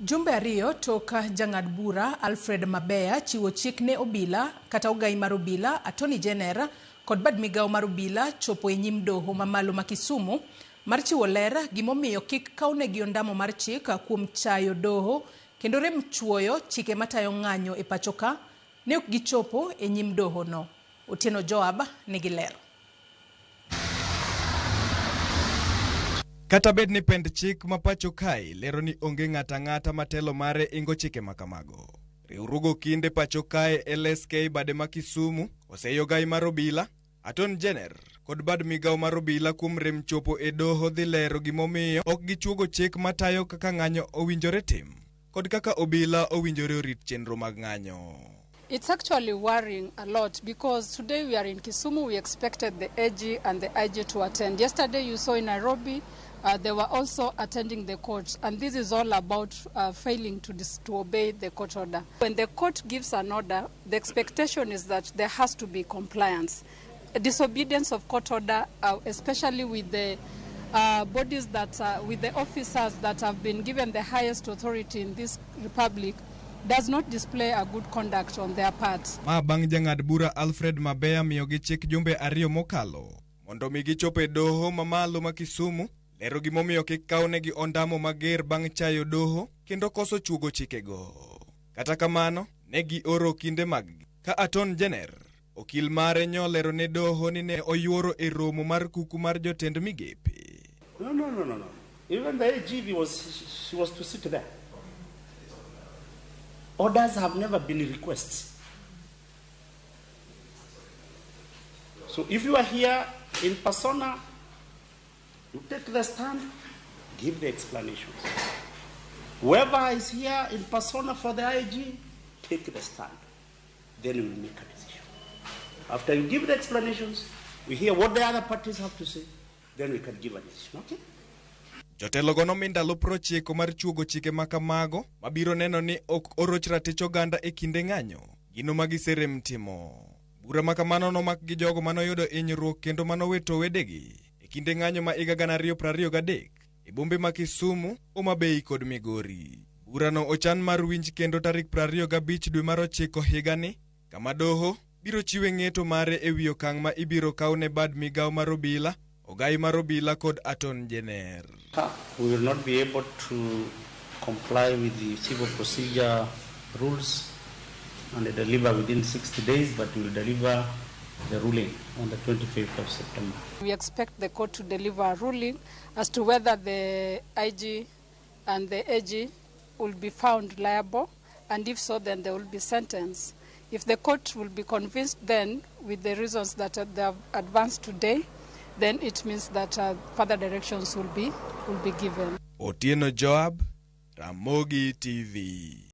Jumbe ariyo tok jang'ad bura Alfred Mabeya chiwo chik ne obila kata ogai mar obila, Attorney General kod bad migawo mar obila chopo e nyim doho mamalo ma Kisumu mar chiwo ler gimomiyo kik kawnegi ondamo mar chik kuom chayo doho kendo rem chuoyo chike matayo ng'anyo e pacho ka ne ok gichopo e nyim doho no. Otieno Joab nigi ler. Kata bed ni pend chik ma pacho kae lero ni onge ng'ato ang'ata ma telo mare ingo chike ma kamago. Riwruogo kinde pacho kae LSK bade ma Kisumu oseyo gai mar obila, Attorney General kod bad migawo mar obila kuom rem chopo e doho dhi lero gimomiyo ok gichuogo chik matayo kaka ng'anyo owinjore tim kod kaka obila owinjore orit chenro mag ng'anyo. It's actually worrying a lot because today we are in Kisumu. We expected the AG and the IG to attend. Yesterday you saw in Nairobi, they were also attending the court. And this is all about failing to obey the court order. When the court gives an order, the expectation is that there has to be compliance. Disobedience of court order, especially with the bodies that, with the officers that have been given the highest authority in this republic, does not display a good conduct on their part. Ma bang' jang'ad bura Alfred Mabeya miyogi chik jumbe ariyo mokalo mondo mi gichop e doho mamalo ma Kisumu lero gimomiyo kik kawnegi ondamo mager bang' chayo doho kendo koso chuogo chikego. Kata kamano, ne gioro okinde maggi ka Attorney General okil mare nyolero ne doho ni ne oyuoro e romo mar kuku mar jotend migepe. No, no, no, no, no. Even the AG was, she was to sit there. Orders have never been requests. So if you are here in persona, you take the stand, give the explanations. Whoever is here in persona for the IG, take the stand. Then we will make a decision. After you give the explanations, we hear what the other parties have to say, then we can give a decision. Okay? Jotelogo nomi ndalo 90 mar chuogo chike ma kamago mabiro neno ni ok oroch ratich oganda e kinde ng'anyo, gino ma giserem timo. Bura ma kamano nomak gi jogo manoyudo hinyruok kendo manowito wedegi e kinde ng'anyo ma higa 2023 e bombe ma Kisumu, Homa Bay kod Migori. Burano ochan mar winj kendo tarik 25 dwe mar ochiko higani, kama doho biro chiwe ng'eto mare e wi okang' ma ibiro kaw ne bad migawo mar obila, ogai mar obila kod Attorney General. We will not be able to comply with the civil procedure rules and deliver within 60 days, but we will deliver the ruling on the 25th of September. We expect the court to deliver a ruling as to whether the IG and the AG will be found liable, and if so, then they will be sentenced. If the court will be convinced then with the reasons that they have advanced today, then it means that further directions will be given. Otieno Joab, Ramogi TV.